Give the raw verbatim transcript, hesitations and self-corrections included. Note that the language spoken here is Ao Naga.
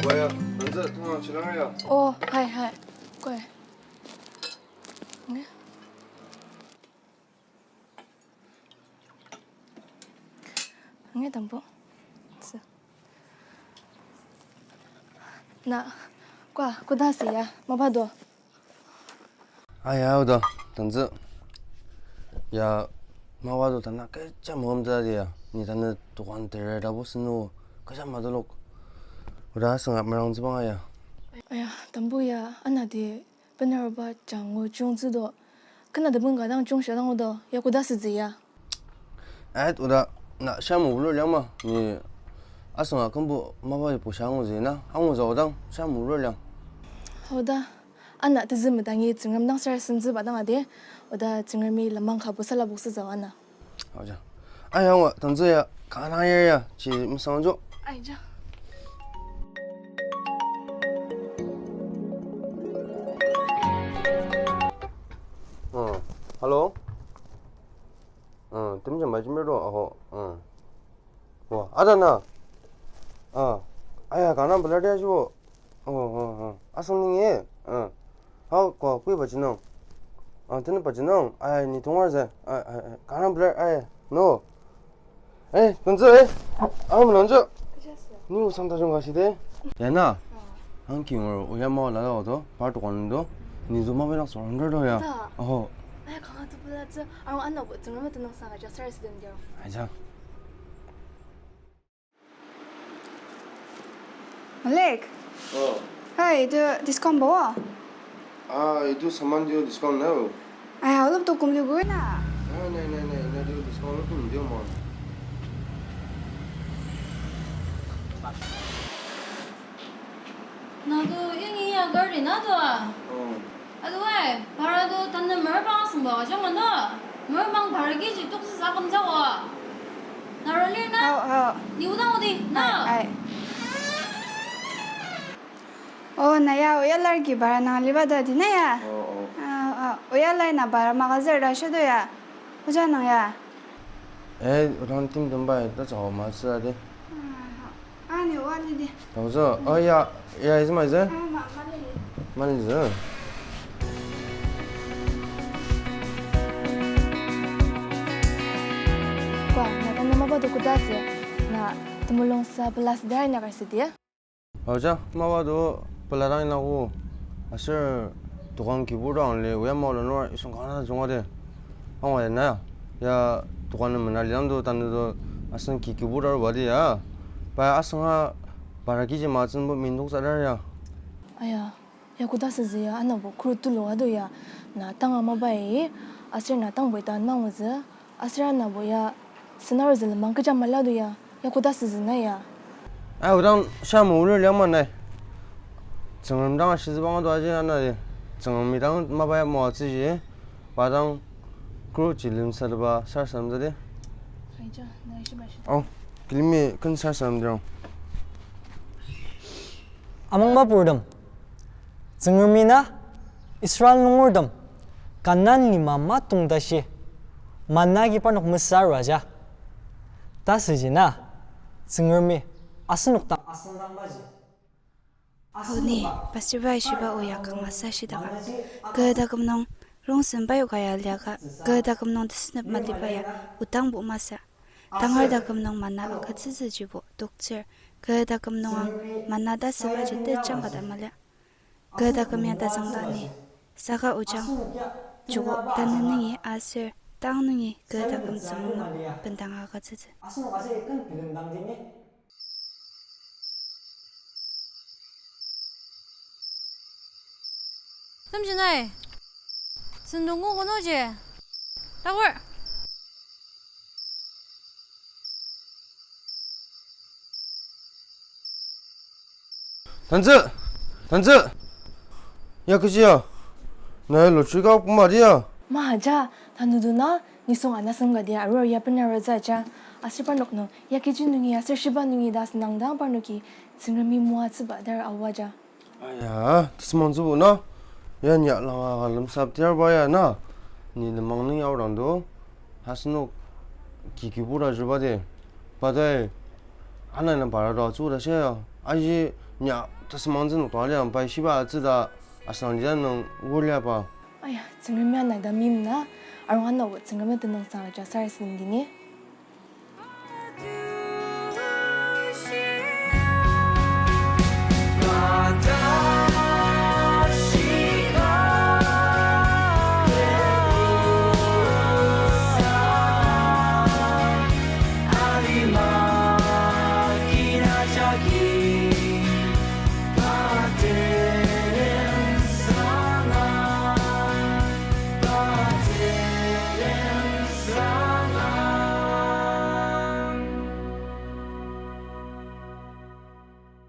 Waya, nanzi, tanga chilang ya. Oh, hai, hai. Koi. Nge? Nge tambo. Tsi. Na, kua, koda si ya, mapa do. Aya, oda, tanzü. Ya, mapa do tana kecha moam ta dia. Ni tana tukan tere dabo senu, kecha madolok. Oda asanga merang zibang aya. Aya, tambo ya, ana di benaruba jango jungtsü do. Kena de bengka dang jung shadang odo, ya koda sütsü ya. Ait, oda, na, sha mobulur liang ma, ni asanga kembo mapa ipo sha angu zi na, angu zao dang, sha mobulur liang. Oda, ana tezü medangi Tsüngrem dang sarasademtsüba dang ade, oda Tsüngremi lenmang ka busala boksa zao ana. Aja. Aya, wa, tanzü ya, kana ya ya, chi mesang jo. Aija. Uh, hello? Uh, temjang bai jemir do, aho, uh. Wa, ada na? Uh, aya, kana belar dia jibo? Oh, oh, oh. Asang ning e? Uh. Hao, ko, kui ba jinung? Uh, tene ba jinung? Aya, ni tongar ze? Aya, aya, aya. Kana belar, aya, no? Eh, tanzü, eh. Aram nangja. Ni usang tajung ka shide. Ya na. Ang kingur uyama lala odo, par tukan do. Ni zuma belak sorang do ya. Da. Aho. Aya, kanga tu bela tsü. Arung ana bu Tsüngrem tu nang saka ja sarasadem dia. Aja. Malik. Oh. Hai, itu discount bawa? Ah, itu saman dia discount na. Aya, olop to kumli goi na. Ah, nai, nai, nai, na dia discount olop to kumli mo. Na tu yangi ya gari na tu a? Oh. Aduai, bara tu tanü merpang asüngba ka jama no. Merpang bara kiji toktsü sa kümtsü wa. Naro lir na? Ao, ao. Ni odang odi, na? Ai, ai. Oh, na ya, oya lar ki bara nang liba da di na ya? Oh, oh. Ao, ao. Oya lai na bara magazine da shado ya. Oja nang ya. Eh, odang tim tembai, ta chao ma sa de. Ah, ni wa ni di. Tauzo, oh ya, ya, izü mai zü? Ah, ma, ma ni. Ma ni zü? Kwa, na tanü mapa do koda sü, na temulung sa pelas darai na kar sü dia? Aja, mapa do peladang inago, aser tukang kibur dang li, uya mao lanur isung kana zunga de. Angwa ya na, ya tukang nem na liang do tanü do asang ki kibur dang ba de ya. Pa asang ha bara kiji ma tsün bo min dok sa dar ya. Aya, ya koda süzü ya, ana bo kuru tulu ado ya. Na tanga mapa e, aser na tang bo itan mangu zü. Aser ana bo ya senaru zülemang kecha malado ya, ya koda süzü na ya. Ai, odang sha moulir liang ma nai. Tsüngrem dang ashizübang ado aji ana di. Tsüngrem idang mapa ya moatsüji. Pa dang kuru ji lemsateba sarasadem zadi. Aija, na ishiba shi. Oh, kilimi ken sarasadem dirang. Amang mapurtem. Tsüngremi na Israel nungertem Kanan lima matong tashi manna agi parnok mesüra ja. Tasüji na Tsüngremi asenok dang asüngdangbaji. Aoni, pastor bai shiba oya kanga sa shidaka. Kü taküm nung rongsen bai okaya liaka, kü taküm nung tesünep maliba ya, otang bo masü. Tangar taküm nung manna agütsütsüjibo toktsür, kü taküm nung ang manna tasübaji tejang kata malia. Kü taküm ya tazüngdani, saka ojang, joko tanü nungi aser tang nungi kü taküm Tsüngrem nung bendang agütsütsü. Temjinai. Sendong ngu kono je. Takur. Tanzü! Tanzü! Ya kechi ya? Na ya lottery ka puma di ya? Ma ja, tanü duna, nisung ana sengka di arur ya pena roza ja. Aser parnok nung, ya kechi nungi aser shiba nungi ta senang dang parnoki Tsüngremi moatsüba dar awa ja. Aya, tesümang tsübo na. Ya nya langa ka lemsap tiar ba ya na. Ni lenmang nung ya orang do. Asenok ki kibur ta jürba de. Padai, ana na bara do atsü ta shia ya. Aji nia tasümangtsü nokdang aliang pai shiba atsüta asenang lija nung woliaba. Aya, Tsüngremi anaida mimna, arung ano Tsüngremi tenüngsang aja sarasademdini.